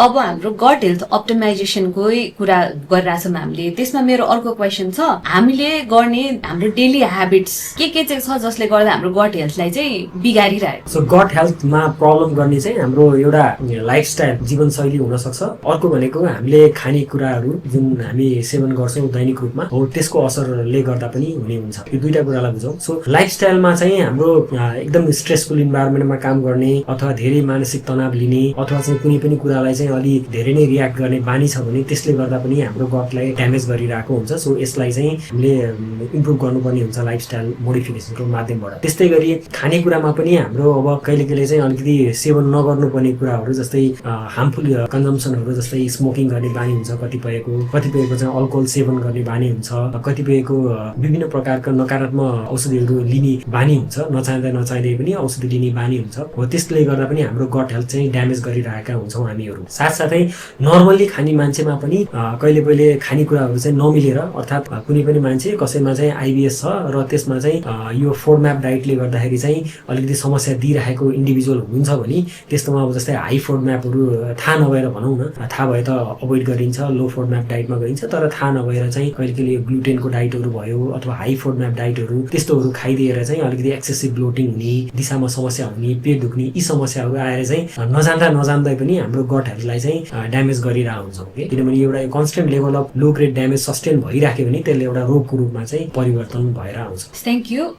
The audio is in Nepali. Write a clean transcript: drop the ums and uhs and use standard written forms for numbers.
अब हाम्रो गट हेल्थ अप्टिमाइजेसनकै कुरा गरिरहेछौँ हामीले। त्यसमा मेरो अर्को क्वेसन छ, हामीले गर्ने हाम्रो डेली ह्याबिट्स के चाहिँ छ जसले गर्दा हाम्रो गट हेल्थलाई चाहिँ बिगारिरहेको? सो गट हेल्थमा प्रब्लम गर्ने चाहिँ हाम्रो एउटा लाइफस्टाइल जीवनशैली हुन सक्छ। अर्को भनेको हामीले खानेकुराहरू जुन हामी सेवन गर्छौँ दैनिक रूपमा हो त्यसको असरले गर्दा पनि हुने हुन्छ। यो दुईटा कुरालाई बुझौँ। सो लाइफस्टाइलमा चाहिँ हाम्रो एकदम स्ट्रेसफुल इन्भाइरोमेन्टमा काम गर्ने अथवा धेरै मानसिक तनाव लिने अथवा चाहिँ कुनै पनि कुरालाई चाहिँ अलि धेरै नै रियाक्ट गर्ने बानी छ भने त्यसले गर्दा पनि हाम्रो गटलाई ड्यामेज गरिरहेको हुन्छ। सो यसलाई चाहिँ हामीले इम्प्रुभ गर्नुपर्ने हुन्छ लाइफस्टाइल मोडिफिकेसनको माध्यमबाट। त्यस्तै गरी खानेकुरामा पनि हाम्रो अब कहिले कहिले चाहिँ अलिकति सेवन नगर्नुपर्ने कुराहरू जस्तै हार्मफुल कन्जम्सनहरू जस्तै स्मोकिङ गर्ने बानी हुन्छ कतिपयको चाहिँ अल्कोहल सेवन गर्ने बानी हुन्छ, कतिपयको विभिन्न प्रकारका नकारात्मक औषधिहरू लिने बानी हुन्छ, नचाहिँदै पनि औषधि लिने बानी हुन्छ। हो त्यसले गर्दा पनि हाम्रो गट हेल्थ चाहिँ ड्यामेज गरिरहेका हुन्छौँ हामीहरू। साथसाथै नर्मल्ली खाने मान्छेमा पनि कहिले खानेकुराहरू चाहिँ नमिलेर अर्थात् कुनै पनि मान्छे कसैमा चाहिँ आइबिएस छ र त्यसमा चाहिँ यो फोडम्याप डाइटले गर्दाखेरि चाहिँ अलिकति समस्या दिइरहेको इन्डिभिजुअल हुन्छ भने त्यस्तोमा अब जस्तै हाई फोडम्यापहरू थाहा नभएर भनौँ न, थाहा भए त अभोइड गरिन्छ, लो फोडम्याप डाइटमा गरिन्छ। तर थाहा नभएर चाहिँ कहिले ग्लुटेनको डाइटहरू भयो अथवा हाई फोडम्याप डाइटहरू त्यस्तोहरू खाइदिएर चाहिँ अलिकति एक्सेसिभ ब्लोटिङ हुने, दिशामा समस्या हुने, पेट दुख्ने यी समस्याहरू आएर चाहिँ नजान्दै पनि हाम्रो गट हेल्थलाई चाहिँ ड्यामेज गरिरहेको हुन्छौँ कि। किनभने एउटा constant level of low grade damage sustain भइराख्यो भने त्यसले एउटा रोगको रूपमा चाहिँ परिवर्तन भएर आउँछ। Thank you.